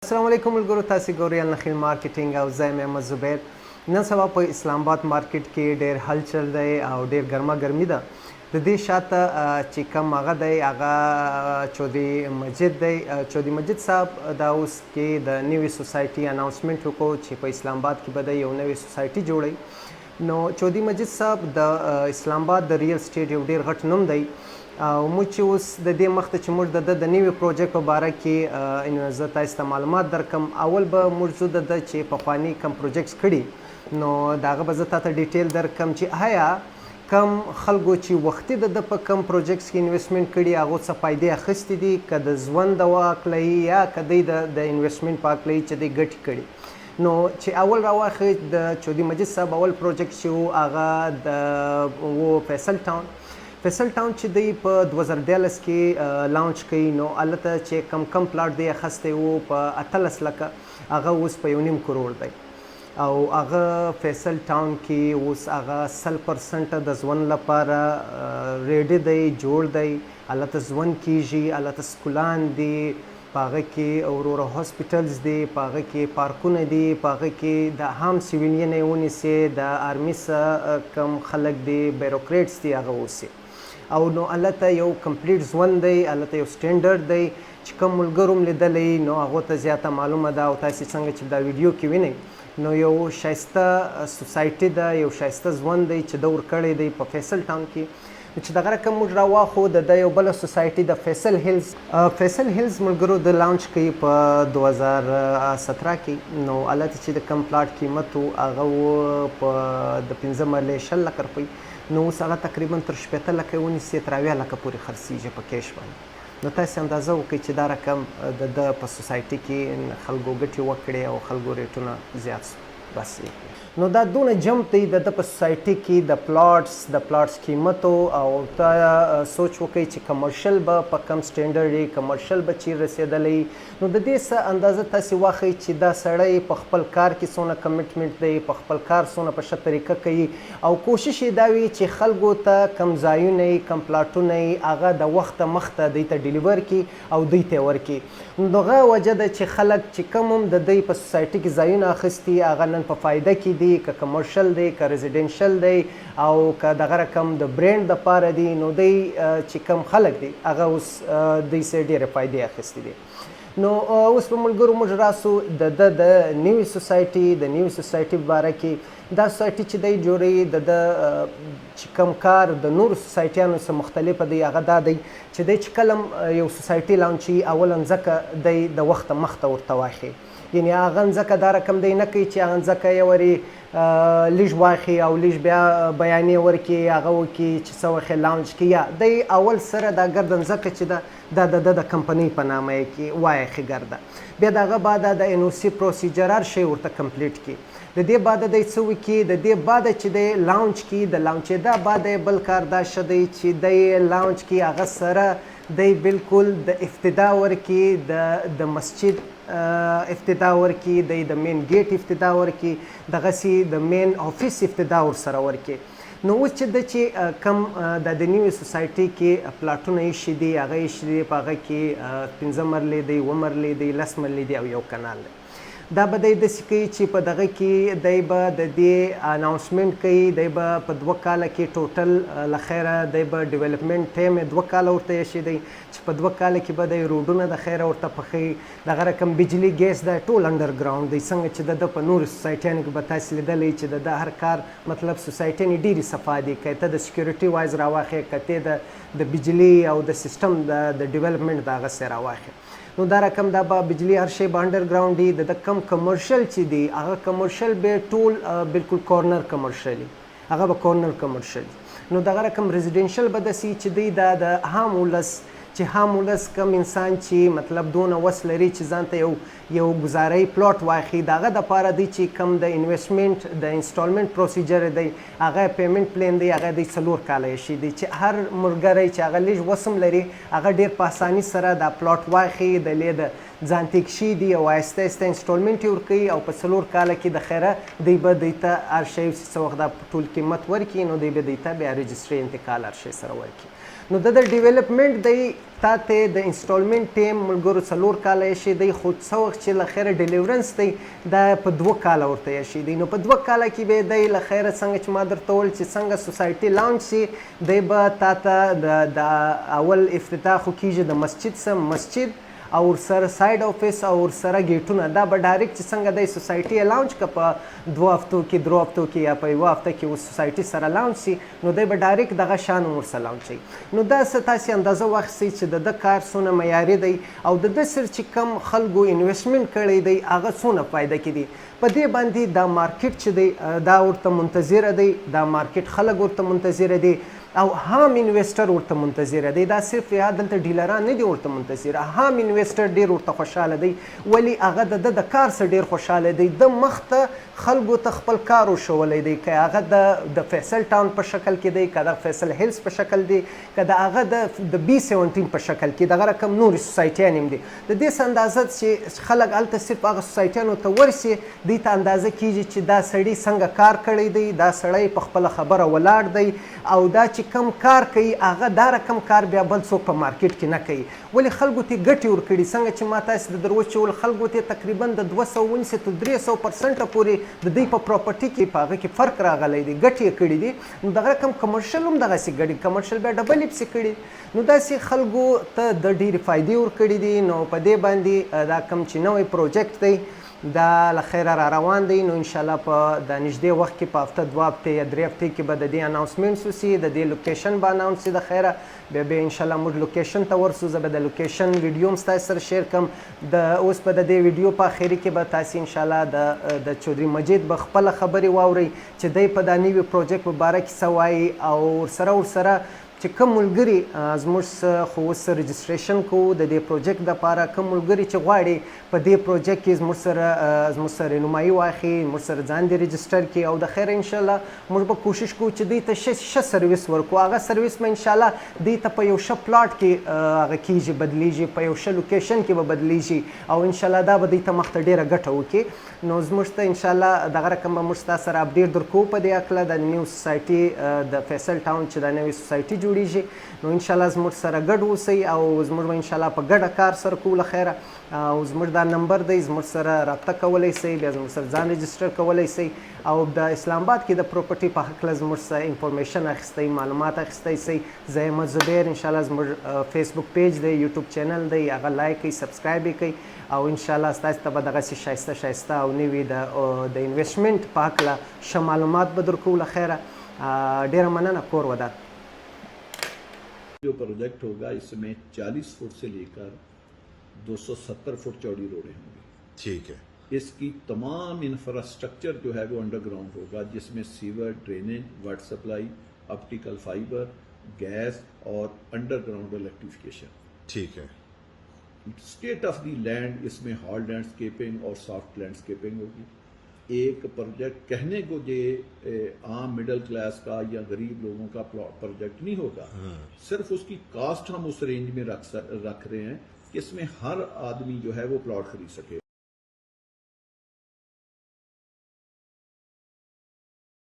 السلام علیکم ملګرو، تاسو ګورئ النخیل مارکیټینګ او زه یم احمد زبیر. نن سبا په اسلام آباد مارکیټ کې ډیر هلچل دی او ډیر ګرمه ګرمي ده. د دې شاته چې کوم هغه دی، هغه چودري مجید دی. چودري مجید صاحب دا اوس کې د نوې سوسایټي اناونسمنټ وکړو چې په اسلام آباد کې به د یو نوې سوسایټي جوړي. نو چودري مجید صاحب د اسلام آباد د ریل سټیټ یو ډیر غټ نوم دی او موږ چې اوس د دې مخته چې موږ د ده د نوي پروجیکټ په باره کې زه تاسو ته معلومات درکم، اول به موږ ځو د ده چې پخواني کم پروجیکټس کړي، نو د هغه به زه تاته ډیټیل درکم چې آیا کم خلکو چې وختي د ده په کم پروجیکټس کې انویسټمنټ کړي، هغو څه فایدې اخیستې دي، که د ژوند د هکله یا که دی د انویسټمنټ په هکله چې دی ګټې کړي. نو چې اول راواخلي د چودري مجید صاحب اول پروجیکټ چې و، هغه د و فیصل ټاون. فیصل ټاون چې دی په 2013 کې لانچ کړي، نو هلته چې کم کم پلاټ دی اخیستی و په 18 لکه، هغه اوس په 1.5 کروړ دی. او هغه فیصل ټاون کې اوس هغه 100% د ژوند لپاره ready دی، جوړ دی. هلته ژوند کیږي، هلته سکولان دي، په هغه کې وروره hospitals دي، په هغه کې پارکونه دي، په هغه کې د عام civilian یې ونیسي، د army څه کم خلک دي، bureaucrats دي، هغه اوسي. او نو هلته یو complete ژوند دی، هلته یو سټنډرډ دی چې کوم ملګرو هم لیدلی نو هغو ته زیاته معلومه ده. او تاسې څنګه چې دا ویډیو کې وینئ، نو یو ښایسته سوسایټي ده، یو ښایسته ژوند دی چې ده ورکړی دی په فیصل ټاون کې. چې دغه رقم موږ راواخو د ده یو بله سوسایټي د فیصل هیلز. فیصل هیلز ملګرو د لانچ کوي په 2017 کې. نو هلته چې د کم پلاټ قیمت و، هغه و په د 5 مرلې 20 لکه روپۍ. نو اوس هغه تقریبا تر 60 لکه ونیسي، تر 70 لکه پورې خرڅېږي په کیش باندې. نو تاسې اندازه وکړئ چې دا رقم د ده په سوسایټي کې خلکو ګټې وکړې او خلکو ریټونه زیات سو. بس، نو دا دونه jump دی د ده په سوسایټي کې د پلاټس قیمتو. او ته سوچ وکړئ چې commercial به په کم سټنډرډ وي، commercial به چیرې رسېدلی. نو د دې څه اندازه تاسې واخئ چې دا سړی په خپل کار کې څونه commitment دی، په خپل کار څونه په ښه طریقه کوي، او کوشش یې دا وي چې خلکو ته کم ځایونه یې، کم پلاټونه یې، هغه د وخته مخته دوی ته deliver کړي او دوی ته ورکړي. نو دغه وجه ده چې خلک چې کوم هم د دوی په سوسایټي کې ځایونه اخیستي، هغه نن په فایده کې دي، که commercial دی، که residential دی، او که دغه رقم د برند د پاره دی. نو دی چې کم خلک دي، هغه اوس دوی سره ډېرې فایدې اخیستې دي. نو اوس په ملګرو موږ راسو د ده د نوې سوسایټي باره کې. دا سوسایټي چې دی جوړوي، د ده چې کم کار د نورو سوسایټیانو څخه مختلفه دی، هغه دا دی چې دی چې کله یو سوسایټي لانچوي، اولا ځکه دی د وخته مخته ورته واخلي، یعنی هغه ځکه دا رقم دی نه کوي چې هغه ځکه یې وري لږ واخي او لږ بیا بیانیې ورکړي، هغه وکړي چې څه وخت launch کړي. یا دی اول سره دا ګرده ځکه چې ده، دا د ده د کمپنۍ په نامه یې کې وایخي ګرده، بیا د هغه بعد د NOC procedure هر شی ورته complete کړي. د دې بعد دی څه وکړي؟ د دې بعد چې دی launch کړي، د launch کېدا بعد یې بل کار دا ښه دی چې دی launch کړي، هغه سره دی بالکل د افتتاح ورکړي، د مسجد افتتاح ورکړي، دی د main gate افتتاح ورکړي، دغسې د main office افتتاح ورسره ورکړي. نو اوس چې د چې کم د نوې سوسایټي کې پلاټونه ایښي دي، هغه ایښي دي، په هغه کې 5 مرلې دی، 7 مرلې دی، 10 مرلې دی او یو کنال دی. دا به دی داسې کوي چې په دغه کې دی به د دې announcement کوي، دی به په 2 کاله کې total له خیره دی به development time یې 2 کاله ورته ایښی دی چې په 2 کاله کې به دی روډونه د خیره ورته پخوي. دغه رقم بجلی، ګیس دا ټول underground دی، څنګه چې د ده په نورو سوسایټیانو کې به تاسې لیدلی چې د ده هر کار مطلب سوسایټیانې ډېرې صفا دي، که ته د security wise راواخې، که ته د بجلی او د سیستم د development د هغه سره راواخې. نو دا رقم دا به بجلی هر شی به underground دی. د کم commercial چې دی، هغه commercial به ټول بالکل corner commercial، هغه به corner commercial. نو دغه رقم residential به داسې چې دی دا د عام ولس، چې عام ولس کم انسان چې مطلب دونه وس لري چې ځان ته یو ګزاري پلاټ واخلي، دغه د پاره دی چې کم د investment د installment procedure دی، هغه payment plan دی، هغه دی 4 کاله شي دی چې هر ملګری چې هغه لږ وسم لري، هغه ډیر په اساني سره دا پلاټ واخلي، د لید ځان ته کښېږدي او آهسته آهسته installment یې ورکوي، او په 4 کاله کې د خیره دی به دوی ته هر شی څه وخت دا ټول قیمت ورکړي، نو دی به دوی ته بیا registry انتقال هر شی سره ورکړي. نو د ډیولپمنټ دی تا ته د انسټالمنټ ټیم ملګرو 4 کاله شي دی، خو څه وخت چې له خیره ډیلیورنس دی دا په 2 کاله ورته شي دی. نو په 2 کاله کې به دی له خیره څنګه چې ما درته وویل چې څنګه سوسایټي لانچ شي، دی به تا ته د اول افتتاح خو کېږي د مسجد سم مسجد او ورسره ساید افیس او ورسره ګیټونه، دا به ډایرکټ چې څنګه دی سوسایټي یې لانچ که په 2 هفتو کې 3 هفتو کې یا په 1 هفته کې اوس سوسایټي سره لانچ شي، نو دی به ډایرکټ دغه شان هم ورسره لانچ شي. نو دا څه تاسې اندازه واخیستئ چې د ده کار څونه معیاري دی او د ده سره چې کم خلکو انویسټمنټ کړی دی هغه څونه فایده کې دی. په دې باندې دا مارکیټ چې دی دا ورته منتظره دی، دا مارکیټ خلک ورته منتظره دی او هم انویسټر ورته منتظره دی. دا صرف یا دلته ډیلران نه دي ورته منتظره، هم انویسټر ډیر ورته خوشحاله دی، ولی هغه د ده د کار څخه ډیر خوشحاله دی. د مخته خلکو ته خپل کار ورښولی دی، که هغه د فیصل ټاون په شکل کې دی، که د فیصل هیلز په شکل دی، که د هغه د B17 په شکل کې، دغه رقم نورې سوسایټیانې هم دي. د دې څه اندازه چې خلک هلته صرف هغه سوسایټیانو ته ورسي، دوی ته اندازه کېږي چې دا سړي څنګه کار کړی دی، دا سړی په خپله خبره ولاړ دی او دا چې کم کار کوي هغه دا رقم کار بیا بل څوک په مارکیټ کې نه کوي. ولې خلکو ته ګټې ورکړي، څنګه چې ما تاسې ته در وچول خلکو ته تقریبا د 200 ونیسې تر 300% پورې د دوی په پراپرټي کې په هغه کې فرق راغلی دی، ګټې یې کړي دي. نو دغه رقم کمرشل هم دغسې ګټې، کمرشل بیا ډبلې پسې کړي. نو داسې خلکو ته د ډېرې فایدې ورکړي دي. نو په دې باندې دا کوم چې نوی پروجیکټ دی دا له خیره را روان دی. نو انشاءالله په د نږدې وخت کې په هفته 2 هفتې یا 3 هفتې کې به د دې اناونسمنټس وسي، د دې لوکیشن به اناونس سي د خیره، بیا به انشاءالله موږ لوکیشن ته ورسو. زه به د لوکیشن ویډیو هم ستاسو سره شیر کړم. د اوس به د دې ویډیو په اخري کې به تاسې انشاءالله د چودري مجید به خپله خبرې واورئ چې دی په دا نوي پروجیکټ په باره کې څه وایي، او ورسره چې کوم ملګري زموږ خو اوس رجسټریشن کوو د دې پروجیکټ دپاره، کوم ملګري چې غواړي په دې پروجیکټ کې زموږ سره رهنمایي واخلي، موږ سره ځان دې رجسټر کړي او د خیره انشاءالله موږ به کوشش کوو چې دوی ته ښه سرویس ورکړو. هغه سرویس به انشاءالله دوی ته په یو ښه پلاټ کې هغه کېږي، بدلیږي، په یو ښه لوکیشن کې به بدلیږي او انشاءالله دا به دوی ته مخته ډېره ګټه وکړي. نو زموږ ته انشاءالله دغه رقم به موږ ستاسو سره اپډیټ درکوو په دې هکله د نیو سوسایټي د فیصل ټاون چې دا نوې سوسایټي جوړیږي. نو انشاءالله زموږ سره ګډ اوسئ او زموږ به انشاءالله په ګډه کار سره کوو له خیره. او زموږ دا نمبر دی، زموږ سره رابطه کولی سئ، بیا زموږ سره ځان رجسټر کولی سئ او د اسلام آباد کې د پراپرټي په هکله زموږ سره انفارمیشن اخیستی، معلومات اخیستی سئ. زه احمد زبیر، انشاءالله زموږ فیسبوک پیج دی، یوټیوب چینل دی، هغه لایک کړئ، سبسکرایب یې کړئ او انشاءالله ستاسو ته به دغسې ښایسته ښایسته او نوي د انویسټمنټ په هکله ښه معلومات به درکوو له خیره. ډېره مننه، کور ودان. जो प्रोजेक्ट होगा इसमें 40 फुट से लेकर 270 फुट चौड़ी रोडें होंगी। ठीक है। इसकी तमाम इंफ्रास्ट्रक्चर जो है वो अंडरग्राउंड होगा, जिसमें sewer, drainage, water supply, optical fibre, gas और अंडरग्राउंड इलेक्ट्रिफिकेशन। ठीक है। State of the land इसमें हार्ड लैंडस्केपिंग और सॉफ्ट लैंडस्केपिंग होगी। एक प्रोजेक्ट कहने को ये आम मिडिल क्लास का या गरीब लोगों का प्रोजेक्ट नहीं होगा, सिर्फ उसकी कॉस्ट हम उस रेंज में रख रहे हैं कि इसमें हर आदमी जो है वो प्लॉट खरीद सके।